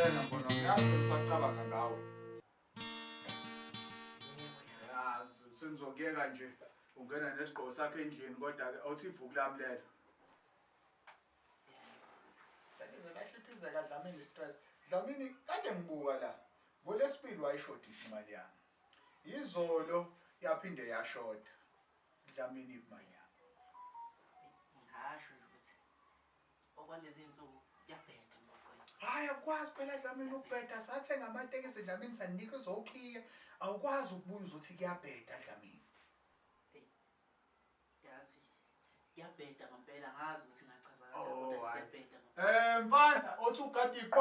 Ngiyakutshela mbona ngiyazi ngisacabanga ngawe. Yazi senizokuyeka nje ungena nesigqoko sakho endlini kodwa ke awuthi ibhuku lami lelo. Selize lahliphizeka Dlamini stress. Dlamini kade ngibuka la. Ngolesibili wayishodisa imali yami. Izolo yaphinde yashoda. Dlamini imali yami. Ngasho nje ukuthi okwalezi insuku kuyabheda emgwaqweni. Hayi akukwazi phela Dlamini ukubheda sathenga amatekisi Dlamini sanika izokhiya awukwazi ukubuya uzothi kuyabheda Dlamini. Yazi kuyabheda ngempela ngazi ukuthi ngachaza kanjani Oh, kodwa hayi. kuyabheda ngempela. Mfana othi ugada iqwa